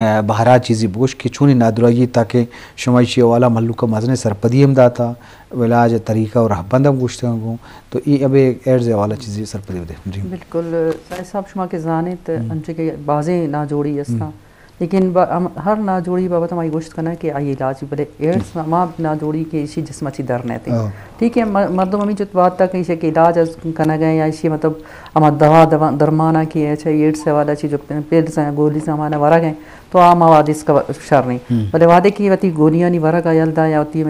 بہرا چیزی بگوش کہ چونیں نادراہی، تاکہ شما ایشی حوالہ مھلوک ءَ مزنیں سرپدی ہم داتا، علاج طریقہ و رہبند ہم گوشتگاں گوں۔ تو اے ابے ایڈز حوالہ چیزی سرپدی بدے۔ جی۔ بالکل، سائیں صاحب، شما کہ زانیت، انچو کہ بازیں ناجوڑی ہستاں، لیکن با-، ہم-، ہر ناجوڑی بابت ہم آئی گوشت کناں کہ آئی علاج بھی، بلے ایڈز ہما ناجوڑی کہ ایشی جسم ءَ چی در نیتے۔ ٹھیک ہے، م-، مردم ہمیں جت بات تک ایشی کہ علاج از کنگ ءَ یا ایشی مطلب ہما دوا، دوا درماناں کہ ایچ آئی ایڈز حوالہ چی جو پ-، پلز ہیں، گولیز ہمانا ورگ ہیں، تو آ مواد اس کا شر نہیں۔ بلے وہدے کہ وتی گولیانی ورگ ءَ یل داں یا وتی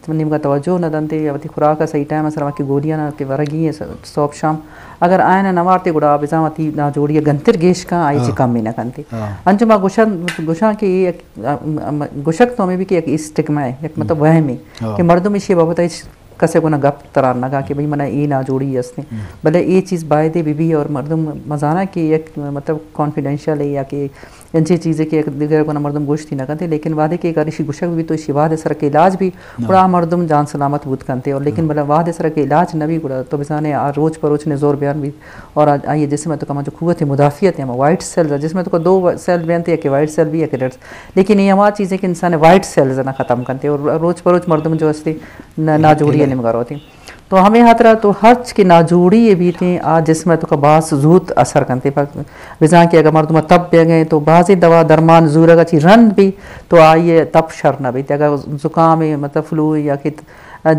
نیمگا توجہ نہ دنتے یا وتی خوراک ءَ صحیح ٹائم ءَ سر وتی گولیاں کہ ورگی ہیں س-، صبح شام، اگر آئین نہ وارتے گڑا بزاں وتی ناجوڑی گنتر گیش کن، آئی چی کمی نہ کنتے۔ انچو ما گوشن، گوشاں کہ اے یک، ام، ام، گوشگ تو ہمیں بھی کہ یک اسٹگما ہے، یک مطلب وہمے کہ مردم ایشی بابت ہچ کسے گونا گپ تران نگا کہ بھئی منا اے ناجوڑی ہستیں۔ بلے اے چیز بایدے بی بی اور مردم مزانا کہ یک مطلب کانفیڈینشل ہے یا کہ انچیں چیزے کہ یک دگرے گونا مردم گوشتی نہ کنتے، لیکن وہدے کہ اگر ایشی گوشگ بی تو ایشی وہد سر کہ علاج بی گڑا مردم جان سلامت بوت کنتے، اور لیکن بلے وہد سر کہ علاج نہ بی گڑا تو بزانے آ روچ پہ روچ نزور بیان بی اور آ-، آئی جسم تو کما جو قوت مدافعت ہے، ہما وائٹ سیلز، جسم تو دو سیل بیانتے، یک وائٹ سیل بی، یک ریڈ، لیکن اے ہما چیزیں کہ انسان وائٹ سیلز نہ ختم کنتے اور روچ پہ روچ مردم جو ہستے نا-، ناجوڑی ءِ نیمگا روتیں۔ تو ہمے ہاترا تو ہرچ کہ ناجوڑی ءَ بیتیں، آ جسم ءِ توکا باز زوت اثر کنتے۔ پہ بزاں کہ اگر مردم ءَ تب بیگ ءَ تو بازیں دوا درمان زورگ ءَ چی رند بی تو آئی ءِ تب شر نہ بیت۔ اگر زکام ءَ مطلب فلو یا کہ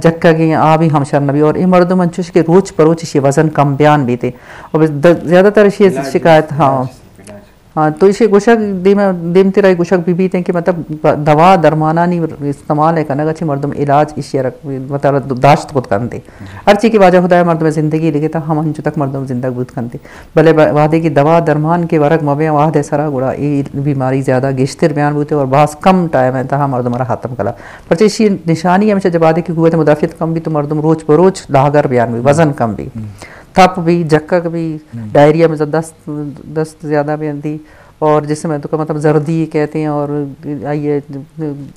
جکگ ءَ آ بھی ہم شر نہ بی۔ اور اے مردم انچوش کہ روچ پہ روچ ایشی وزن کم بیان بیتے۔ اور بس د-، زیادہ تر ایشی شکایت، ہاں۔ ہاں، تو ایشی گوشگ دیم، دیم تیرا گوشگ بی بیتیں کہ مطلب دوا درمانانی استعمال ءِ کنگ ءَ چہ مردم علاج ایشی ءَ را مطلب داشت کت کنتے۔ ہرچی کہ واجہ خدایا مردم زندگی لگتا ہم انچو تک مردم زندگ بوت کنتے۔ بلے ب-، وہدے کہ دوا درمان کہ ورگ مبیں وہد ءِ سرا گڑا اے بیماری زیادہ گیشتر بیان بوتے اور باز کم ٹائم ءِ تہا مردم را ختم کلا۔ پرچہ ایشی نشانی ہمیشہ جب وہدے کہ قوت مدافعت کم بی تو مردم روچ پہ روچ لاگر بیان بی، وزن کم بی۔ تپ بی، جکگ بی، ڈائریا میں دست، دست زیادہ بیندی اور جسم ءِ توکا مطلب زردی کہتے ہیں اور آئی ءِ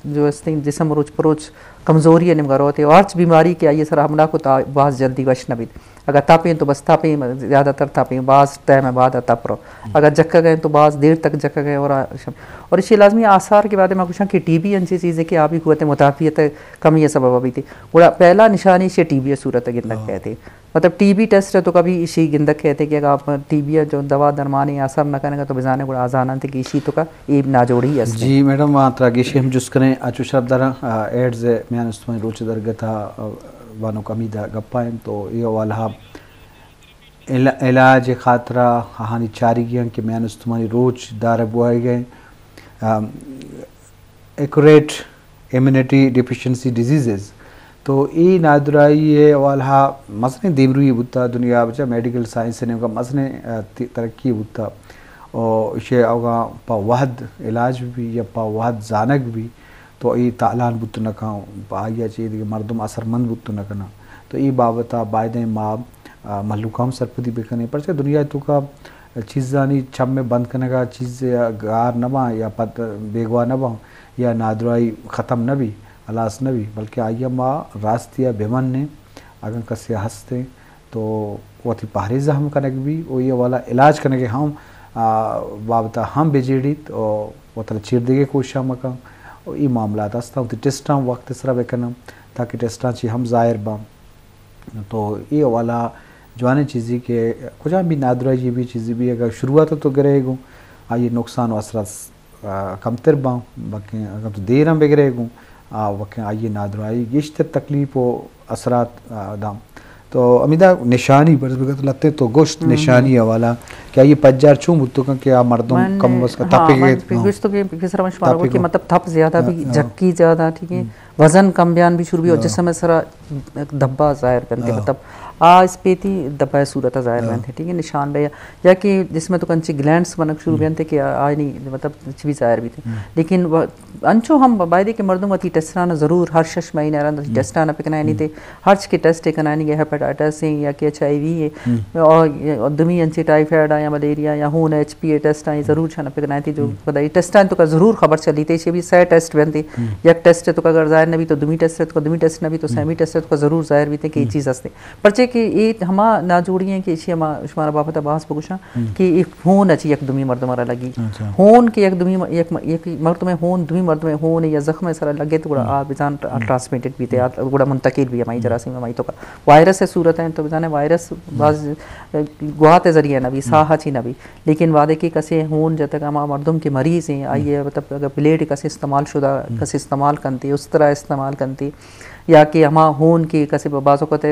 جو ہستیں جسم روچ پہ روچ کمزوری ءِ نیمگا روتے اور ہرچ بیماری کہ آئی ءِ سرا حملہ کو تا باز جلدی وش نہ بیت۔ اگر تپیں تو بس تپیں، زیادہ تر تپیں، باز ٹائم ءَ بعد تپ رو۔ اگر جکگ ءَ تو باز دیر تک جکگ ءَ اور آ-، اور ایشی لازمی آثار کہ وہدے ما گوشاں کہ ٹی بی انچیں چیزے کہ آ بھی قوت مدافعت ءِ کمی ءِ سبب بیتے۔ گڑا پہلا نشانی ایشی ٹی بی ءِ صورت ءَ گندگ کہتے۔ مطلب ٹی بی ٹیسٹ ءِ توکا بھی ایشی گندگ کہتے کہ اگر آپ ٹی بی ءِ جو دوا درمانی اثر نہ کنگا تو بزانے گڑا آزانن تے کہ ایشی توکا اے ناجوڑی است۔ جی میڈم، ما ترا گیشی ہم جست کریں، اچو شرف داراں، آ، ایڈز ءِ میان استمانی روچ درگت ءَ، آ، بانک حمیدہ گپا انت تو اے حوالہ علا-، علاج خاطرہ آہانی چارگی انت کہ میان استمانی روچ دارگ بوہگ ءَ، آ، ایکوریٹ امیونٹی ڈیفیشنسی ڈیزیزز۔ تو اے نادراہی ءِ حوالہ مزنیں دیمروئی بوتا دنیا ءَ، بچا میڈیکل سائنس ءِ نیمگا مزنیں، آ، تی-، ترقی بوتا۔ او ایشی اوگا پہ وہد علاج بی یا پہ وہد زانگ بی تو اے تالان بوت نہ کن، پہ آئی ءَ چہ دگہ مردم اثرمند بوت نہ کناں۔ تو اے بابت ءَ بایدیں ما، آ، مہلوک ءَ ہم سرپدی بکنیں، پرچہ دنیا ءِ توکا چیزانی چم ءِ بند کنگ ءَ چیز ءَ گار نہ باں یا پد بیگواہ نہ باں یا نادراہی ختم نہ بی، ہلاس نہ بی، بلکہ آئی ءَ ما راستی ءَ بہ منیں۔ اگاں کسے ءَ ہستیں تو وتی پہریز ءَ ہم کنگ بی و اے حوالہ علاج کنگ ءِ ہم، آ، بابت ءَ ہم بہ جیڑیت و وت ءَ چیر دگہ کوششاں مکن و اے معاملات ہستاں وتی ٹیسٹاں وقت ءِ سرا بہ کناں تاکہ ٹیسٹاں چی ہم ظاہر باں۔ تو اے حوالہ جوانیں چیزے کہ کجام بھی نادراہی بھی چیزے بھی اگر شروعات ءَ تو گرے گوں آئی نقصان و اثرات، آ، کمتر باں، بلکیں اگر تو دیر ہم بگرے گوں، آ، بلکیں آئی نادراہی گیشتر تکلیف و اثرات، آ، داں۔ تو ہمیدا نشانی برز بگت لتے تو گوشت نشانی حوالہ کہ آئی پجار چون بوتو کن کہ آ مردم من، کم بس ہاں، تپے من گیت، ہاں۔ گوشت تو کہ پیسر من شمارا تپے گو کہ گو۔ مطلب تپ زیادہ بھی، ہاں۔ جھکی زیادہ، ٹھیک ہے؟ ہم۔ وزن کم بیان بھی شروع بی اور جسم ءِ سرا دبا ظاہر بنتے، مطلب آ اسپیتی دبا ءِ صورت ءَ ظاہر بنتے، ٹھیک ہے، نشان بے یا کہ جسم ءِ توکا انچیں گلینڈز بنگ شروع بنتے کہ آ-، آئینی مطلب چی بھی ظاہر بیتے۔ لیکن و-، انچو ہم بایدے کہ مردم وتی ٹیسٹاں ضرور ہر شش مہینے رند وتی ٹیسٹاں پکنائینیتے، ہرچ کہ ٹیسٹ کنائینی گے ہیپاٹائٹس ہیں یا کہ ایچ آئی وی ہے اور دومی انچیں ٹائیفائڈ یا ملیریا یا ہون ایچ پی اے ٹیسٹ ہیں ضرور شان پکنائینیتے جو پدا اے ٹیسٹاں توکا ضرور خبر چلیتے، ایشی بھی سہ ٹیسٹ بنتے، یک ٹیسٹ توکا اگر ظاہر نہ بی تو دومی ٹیسٹ توکا، دومی ٹیسٹ نہ بی تو سیمی ٹیسٹ توکا ضرور ظاہر بیتے کہ یہ چیز ہستے۔ پرچے کہ اے ہما ناجوڑی ہیں کہ ایشی ہما شمارا بابت باز بگوشاں کہ اے ہون اچ یک دومی مردم را لگی۔ ہون کہ یک دومی م-، یک م-، یک مردم ہون دومی مردم ہون یا زخم سرا لگے تو گڑا آ بزان ٹرانسمیٹڈ بیتے، آ گڑا منتقل بھی ہمائی جراثیم ہمائی تو کا۔ وائرس صورت ہیں تو بزانے وائرس باز گوات ذریعہ نہ بھی، ساہ چی نہ بھی، لیکن وعدے کہ کسے ہون جتگ ہما مردم کے مریض ہیں، آئیے مطلب اگر بلیڈ کسے استعمال شدہ، کسے استعمال کنتے، اس طرح استعمال کنتے، یا کہ ہما ہون کہ کسے ب-، بعض اوقات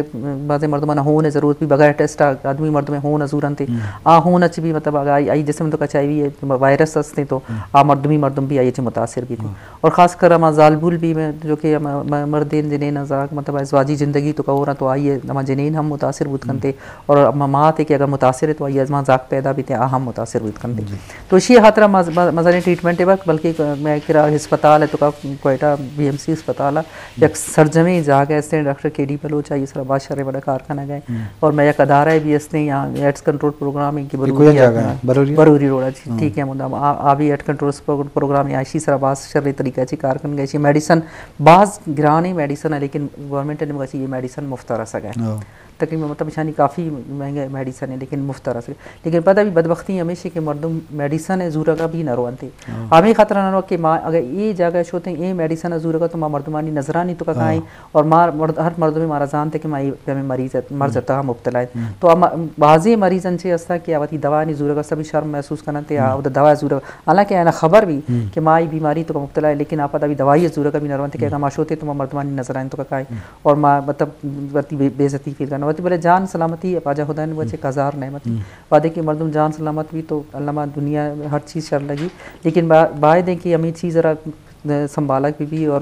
بعض مردمان ہون ضرورت بھی بغیر ٹیسٹ آ آدمی مردم ہون زورنتے، آ ہون اچ بھی مطلب اگر آئی، آئی جسم تو کچ آئی وی وائرس ہستے تو آ مردمی مردم بھی آئی چ متاثر بیتے۔ اور خاص کر ہما زالبول بھی میں جو کہ ہما م-، مردین جنین زاگ مطلب ازواجی زندگی تو کورا تو آئی ہما جنین ہم متاثر بوت کنتے۔ اور ہما ماتے کہ اگر متاثر ہے تو آئی از ہما زاگ پیدا بیتے آ ہم متاثر بوت کنتے۔ تو اسی خاطر مز-، م-، مزنیں ٹریٹمنٹ ہے بلکہ میں کرا ہسپتال ہے تو کا کوئٹہ بی ایم سی ہسپتال ہے، یک سرجمیں جاگہ است ہیں، ڈاکٹر کے ڈی بلوچ آئی سرا باز شر وڑا کار کنگ ہے۔ اور میں یک ادارہ بھی است ہیں یہاں ایڈز کنٹرول پروگرام ہے کہ بروری جاگہ ہے؟ بروری؟ بروری روڈ ہے، ٹھیک ہے، مدام آ، آ بھی ایڈز کنٹرول پرو-، پروگرام یا اسی سرا باز شر طریقہ چی کار کنگ ہے، اسی میڈیسن باز گرانی میڈیسن ہے، لیکن گورنمنٹ نے مگا چی یہ میڈیسن مفت رسگ ہے۔ تقریباً مطلب اشانی کافی مہنگے میڈیسن ہیں، لیکن مفت رسگ۔ لیکن پدا بھی بدبختی ہمیشہ کہ مردم میڈیسن ہے زورگا بھی نہ روانتے۔ ہمیں خطرہ نہ رو کہ ما اگر یہ جگہ شوتے ہیں، یہ میڈیسن ہے زورگا تو ما مردمانی نظرانی تو کا کائیں اور ما مرد-، ہر مردم مارا زانتے کہ ما یہ پیمیں مریض ہے، مرض تا مبتلا ہے۔ تو اما بعضی مریض انچے ہستا کہ آواتی دوانی زورگا سبھی شرم محسوس کنتے، آ دوا زورگا حالانکہ آنا خبر بھی کہ ما ای بیماری تو کا مبتلا ہے، لیکن آ پدا بھی دوائی زورگا بھی نہ روانتے کہ اگر ما شوتے تو ما مردمانی نظرانی تو کا کائیں۔ اور ما مطلب وتی بے، بے عزتی فیل کرنا۔ وتی بلے جان سلامتی ہے، واجہ خدا نے بچے ہزار نعمت۔ وعدے کہ مردم جان سلامت بھی تو اللہ ما دنیا ہر چیز شر لگی۔ لیکن با-، باید ہے کہ ہمیں چیز را سنبھالک بھی بھی اور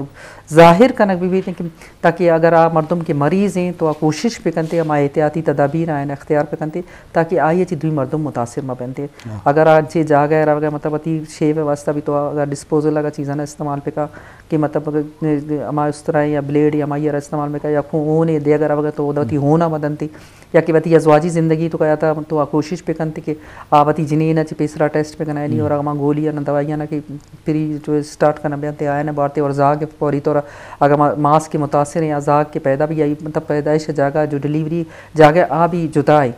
ظاہر کنک بھی بھی کہ تاکہ اگر آ مردم کے مریض ہیں تو آ کوشش پہ کنتے، ہما احتیاطی تدابیر آئین اختیار پہ کنتے تاکہ آئی چی دوی مردم متاثر مہ بنتے۔ اگر آ چی جاگہ ہے روگا مطلب وتی شیو واسطہ بھی تو اگر ڈسپوزل اگر چیزاں استعمال پہ کا کہ مطلب اگر ہما استرا یا بلیڈ یا ہما یہ استعمال میں کا یا خون دے اگر اوگا تو وتی ہونا مدنتی یا کہ وتی ازواجی زندگی تو کا یا تو آ کوشش پہ کنت کہ آ وتی جنین چی پیسرا ٹیسٹ پہ کنائنی اور ہما گولی یا دوائیاں کہ پری جو اسٹارٹ کرنا بیانتے آئے نہ بارتے اور زاگ فوری طور اگر ما-، ماس کے متاثر ہیں یا زاگ کے پیدا بھی آئی مطلب پیدائش جاگہ جو ڈیلیوری جاگہ آ بھی جدا ہے۔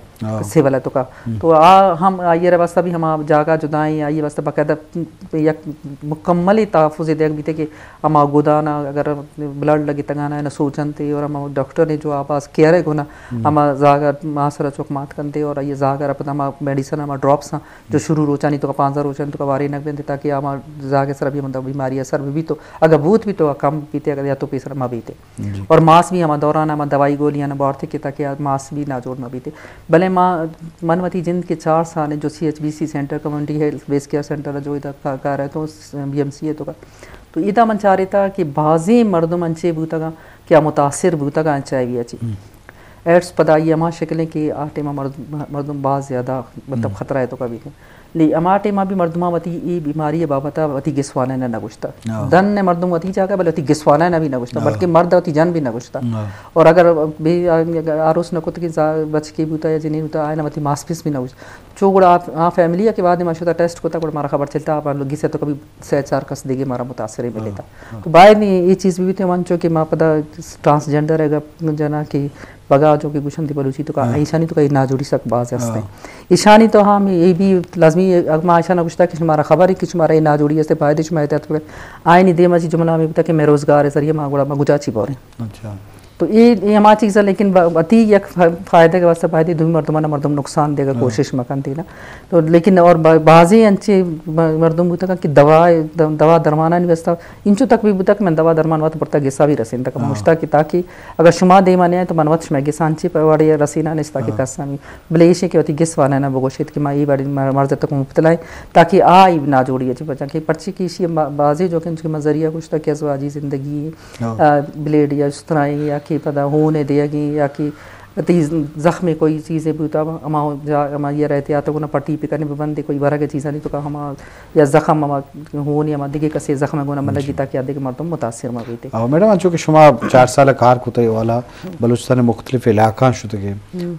سول ء توکا۔ تو آ ہم آئی ء واسطہ بھی ہما جاگہ جدا ایں، آئی ء واسطہ باقاعدہ یک مکمل تحفظ دیگ بیتے کہ ہما گدانا اگر بلڈ لگتگانا نہ سوچنتے اور ہما ڈاکٹر نے جو آ باز کیئر ہے گنا ہما زاگر ما سر چوک مات کنتے اور آئی زاگر پدا ہما میڈیسن ہما ڈراپس ہیں جو شروع روچانی تو پانزدہ روچانی تو وارے نگ بنتے تاکہ ہما زاگر سر بھی ہم بیماری اثر بھی تو اگر بوت بھی تو کم بیتے اگر یا تو پیسر ما بیتے۔ اور ماس بھی ہما دوران ہما دوائی گولیاں بارتے کہ تاکہ آ ماس بھی ناجوڑ مہ بیتے۔ بلے ما، من وتی جند کہ چار سال ہیں جو C H B C center, community health base care center جو ادا کا-، کار ہے تو بی ایم سی ہے تو کا۔ تو ادا من چارے تھا کہ بازیں مردم انچے بوتگا کہ آ متاثر بوتگا ایچ آئی وی اچی۔ ایڈز پدا یہ ہما شکل ہے کہ آ ٹائم مرد-، مردم باز زیادہ مطلب خطرہ ہے تو کا بھی۔ لی ہما ٹائما بھی مردماں وتی اے بیماری ء بابت ء وتی گس والین ء نہ گوشتہ۔ دن ء مردم وتی جاگہ بلے وتی گس والین ء بھی نہ گوشتہ، بلکہ مرد ء وتی جن بھی نہ گوشتہ۔ اور اگر بے آروس نہ کت کہ زا-، بچکے بوتا یا جنین بوتا، آئین ء وتی ماس پیس بھی نہ گوشتہ۔ چو گڑا آ، آ فیملی ء کہ بعد ما شتا ٹیسٹ کتا گڑا مارا خبر چلتا، آپ گس ء تو کبھی سہ چار کس دیگے مارا متاثر ملتا۔ تو باید نہیں یہ چیز بھی بیتے من چو کہ ما پدا ٹرانسجینڈر ء گپ جنا کہ بگا جو کہ گوشنتی بلوچی تو کا، ایشانی تو کا یہ ناجوڑی سک باز ہستے۔ ایشانی تو ہم یہ بھی لازمی ہے، اگر ما ایشانا گوشتا کہ شمارا خبر ہے کہ شمارا یہ ناجوڑی ہستے، باید شما احتیاط کرے۔ آئینی دیم اچی جملہ ہمیں بتا کہ میں روزگار ہے ذریعہ ما گڑا ما گجا چی بوریں۔ تو یہ، یہ ہما چیز ہے، لیکن ب-، اتی یک ف-، فائدہ کے واسطے باید دوی مردمان مردم نقصان دے گا کوشش مکنتی نا۔ تو لیکن اور ب-، بعضی انچے م-، مردم بوتا کہ دوا، د-، دوا درمانانی واسطہ انچو تک بھی بوتا کہ من دوا درمان وت برتا گسا بھی رسین تک مشتا کہ تاکہ اگر شما دیما نیائے تو من وت شما گسان چی پر وڑے رسینا نشتا کہ کسانی۔ بلے ایشی کہ وتی گس والا نہ بگوشیت کہ ما ای بڑی مر-، مرض تک مبتلا ہے تاکہ آ ای ناجوڑی اچ بچا کہ پرچی کہ ایشی با-، بازی جو کہ انچو کہ من ذریعہ گوشتا کہ ازواجی زندگی، آ، بلیڈ یا استرائی یا کہ پدا ہون دیگی یا کہ تی زخم کوئی چیزے بوتا، ہما جا، ہما یہ رہتے آتا گنا پٹی پہ کرنے ببندے کوئی ورگ چیزانی تو کا ہما یا زخم ہما ہونی ہما دگہ کسے زخم گونا ملگی تاکہ آ دگہ مردم متاثر مہ بیتے۔ آ، میڈم، انچو کہ شما چار سال کار کتے والا بلوچستان مختلف علاقہ شتگے،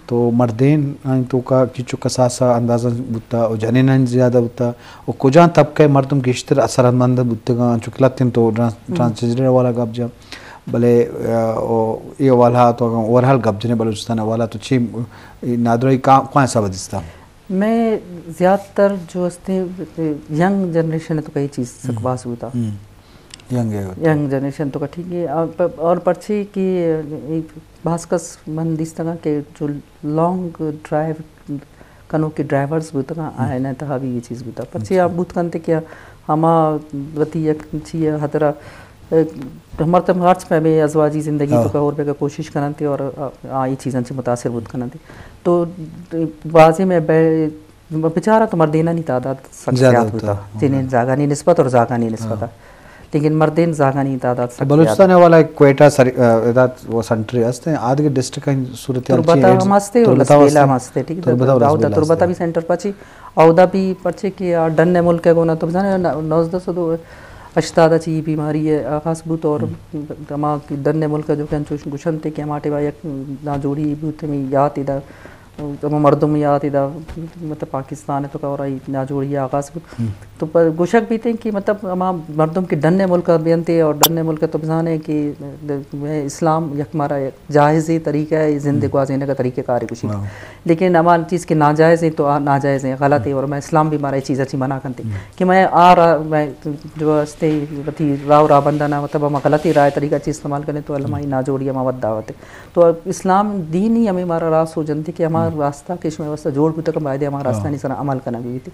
تو مردین آئین تو کا کچو کساسا اندازہ بوتا و جنین آئین زیادہ بوتا و کجان طبقہ مردم گیشتر اثر مند بوتگا، انچو کہ لتین تو ٹرانس-، ٹرانسجینڈر والا گپ جا۔ بلے، آ، او، اے حوالہ تو اگاں اوورآل گپ جنے بلوچستان حوالہ تو چی، اے نادراہی کا-، کوائیں سبب دیستا؟ میں زیادہ تر جو ہستے ینگ جنریشن تو کئی چیز سک ہم۔ باز ہوتا۔ ہم۔ ینگ ہے ہوتا۔ ینگ جنریشن تو کا ٹھیک ہے۔ اور پ-، اور پرچے کہ، اے، باز کس من دیستگا کہ جو لانگ ڈرائیو کنوکیں ڈرائیورز بوتگاں، ہم۔ آیان ء تہا بھی یہ چیز بوتا۔ پرچے اچھا۔ آپ بوت کنتے کہ ہما وتی یک چی ء ہترا، ء، ہمر تم ہرچ پہ ہمیں ازواجی زندگی ہاں۔ تو کا اور بے کا کوشش کننتے اور آ، آ، یہ چیزاں چی متاثر بوت کننتے۔ تو بازی میں بے-، بچارا تو مردینانی تعداد سک زیادہ زیادہ ہوتا ہوتا۔ ہے۔ جنہیں زاگانی نسبت اور زاگانی نسبت ہاں۔ ہے۔ لیکن مردین زاگانی تعداد سک بلوچستان زیادہ۔ حوالہ کوئٹہ سر-، ا، ادا وہ سنٹر ہست ہیں، آدگہ ڈسٹرکٹ ہیں صورتحال چی تربت ہے؟ ہم ہستے اور تربت لسبیلہ ہستے۔ ہم ہستے، ٹھیک ہے؟ تربت ہم اودا، لسبیلہ تربت ہستے۔ بھی سنٹر پچی، اودا بھی پرچے کہ آ ڈن ملک ہے گونا، تو بزانے نا-، نوزدہ سو دو ہشتاد چی یہ بیماری ہے آغاز بوت اور ہم۔ ہما ڈن ملک ہے جو کہ انچوش گشنتے کہ ہما ٹیما یک ناجوڑی بوت ہمیں یات ادا ہما مردم یات ادا، مطلب، پاکستان تو کا اور آئی ناجوڑی آغاز بوت۔ ہم۔ تو پر گوشگ بیتے کہ، مطلب، ہما مردم کہ ڈن ملک بینتے اور ڈن ملک تو بزانے کہ اسلام یک مارا جائز طریقہ ہے، زندے ہم۔ گوازینے کا طریقہ کار کشی۔ ہاں۔ لیکن ہما چیز کہ ناجائز ہیں تو آ ناجائز ہیں، غلط ہے، ہم۔ اور میں اسلام بھی مارا یہ چیز اچھی منع کرتے ہم۔ کہ میں آ را-، میں جو استے وتی راہ و راہ بندہ نہ، مطلب، ہما غلطی رائے طریقہ چیز استعمال کریں تو علمائی ہم۔ ناجوڑی ہما وت دعوت ہے۔ تو اسلام دین ہی ہمیں ہمارا راہ سوجنتی کہ ہمارا ہم۔ راستہ کہ شمئے واسطہ جوڑ بوتگ، باید ہمارا راستہ ہاں۔ نی سرا عمل کنگ بیتی۔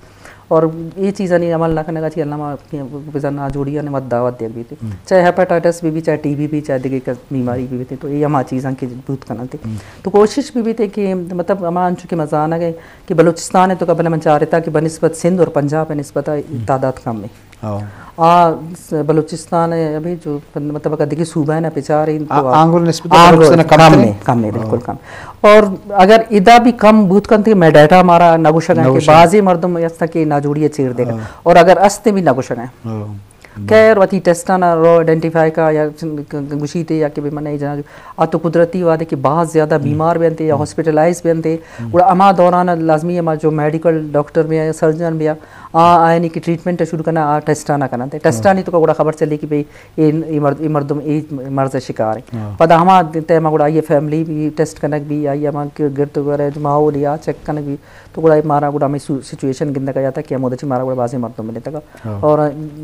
اور یہ چیزاں نی عمل نہ کنگا چی علامہ بزن ناجوڑیاں نے مت دعوت دیگ بیتی۔ ہم۔ چاہے ہیپاٹائٹس بھی بھی، چاہے ٹی بی بھی، چاہے دیگه ک-، بیماری بھی بیتی، تو یہ ہما چیزاں کی بوت کننتی۔ ہم۔ تو کوشش بھی بیتی کہ مطلب ہما انچو کہ مزانگ ہے کہ بلوچستان ہے تو قبل من چارتا کہ بنسبت سندھ اور پنجاب ہے نسبت ہم۔ تعداد کم ہے۔ ہاں۔ آ س-، بلوچستان ء ابھی جو مطلب اگر دیگه صوبہ نا پچاریں تو آ-، آ آنگل نسبت آنگل بلوچستان کم کم ہے۔ ہے، کم ہے، بالکل ہاں۔ کم۔ اور اگر ادا بھی کم بوت کنتے، میں ڈیٹا ہمارا نہ گوشگا نہ کہ گوشگا۔ بعضی مردم یستا کہ ناجوڑی چیر دیگا۔ ہاں۔ اور اگر استے بھی نہ گوشگا۔ ہاں۔ خیر، وتی ٹیسٹاں رو آئیڈینٹیفائی کا یا گوشیتے یا کہ بھی من نہیں جنا جو آ تو قدرتی وعدے کہ بہت زیادہ ہم۔ بیمار بنتے یا ہم۔ ہاسپٹلائز بنتے۔ ہم۔ گڑا ہما دوران لازمی ہما جو میڈیکل ڈاکٹر بھی یا سرجن بھی آ، آ، آیانی کہ ٹریٹمنٹ شروع کنا، آ ٹیسٹاں نہ کننت۔ ٹیسٹانی ہاں۔ تو گڑا خبر چلی کہ بھئی اے، اے مرد-، اے مردم اے مرض شکار ہے۔ ہاں۔ پدا ہما ٹائم گڑا آئی فیملی بھی ٹیسٹ کنگ بھی، آئی ہما کہ گرد وغیرہ جو ماحول یا چیک کنگ بھی، تو گڑا مارا گڑا ہمیں سو-، سچویشن گندگا جاتا کہ ہمودا چی مارا گڑا بازی مردم ملتگا۔ ہاں۔ اور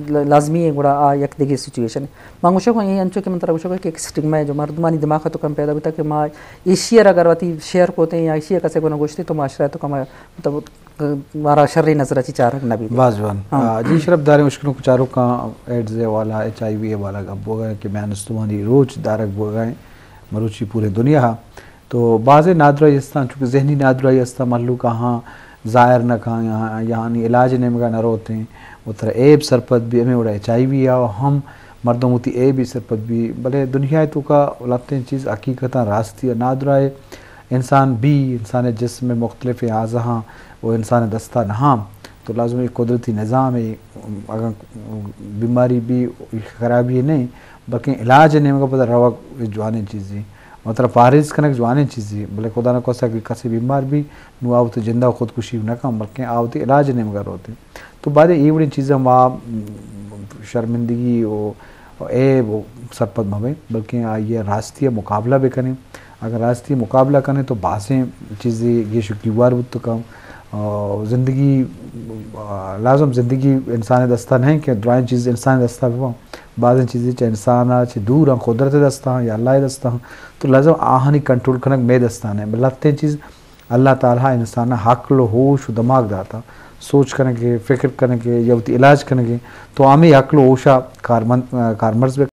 ل-، لازمی ہے گڑا آ یک دیگه سچویشن ہے۔ من گوشگ اے انچو کہ من ترا گوشگ کہ ایک سٹگما ہے جو مردمانی دماغ تو کم پیدا بوتا کہ ما ایشی اگر وتی شیئر کوتے یا ایشی کسے گنا گوشتے تو معاشرہ تو کم، مطلب، مارا شریں نظر ء چی چارگ نہ بیت۔ باز جوان۔ ہاں۔ آ، جی شرپ داریں اشکنوک چاروکاں، ایڈز ء حوالہ، ایچ آئی وی ء حوالہ گپ بوگا کہ میان استمانی روچ دارگ بوگا ہیں مروچی پورے دنیا ہا۔ تو بازیں نادراہی استاں، چونکہ ذہنی نادراہی استاں، مہلوک آہاں ظاہر نہ کاں یا، یعنی علاج نیمگا نہ روتیں، و ترا ایب سرپد بھی ہمیں وڑا ایچ آئی وی آ ہم مردم ہوتی ایب ہی سرپد بھی، بلے دنیا توکا لتیں چیز حقیقتاں راستی ء نادراہ انسان بی، انسان ء جسم ء مختلف اعضاہاں و انسان ء دستا نہاں، تو لازم اے قدرتی نظام ء اگاں بیماری بی، خرابی نہیں، بلکیں علاج ء نیمگا پدا روگ جوانیں چیزی، مطلب پاریز کنگ جوانیں چیزی، بلے خدا نہ خواستہ کہ کسی بیمار بی، نو آ وتی جندا خودکشی نہ کن، بلکیں آ وتی علاج ء نیمگا روتے۔ تو بعد اے وڑیں چیزاں ما، م، شرمندگی و، و عیب و سرپد مہ بیں، بلکیں آئی ء راستی ء مقابلہ بہ کنیں۔ اگر راستی ء مقابلہ کنیں تو بازیں چیزے گیش و گیوار بوت کن۔ آ، زندگی، آ، لازم زندگی انسان ء دستا نہیں کہ درائیں چیز انسان ء دستا بہ باں۔ بازیں چیزے چہ انسان ء چہ دور آں، قدرت ء دستا آں یا اللہ ء دستا آں۔ تو لازم آہانی کنٹرول کنگ مئے دستا نہیں۔ بلے لہتیں چیز اللہ تعالیٰ انسان ء عقل و ہوش و دماغ داتا، سوچ کنگ ء، فکر کنگ ء یا وتی علاج کنگ ء، تو ہمے عقل و ہوش ء کارمند، کارمرز بہ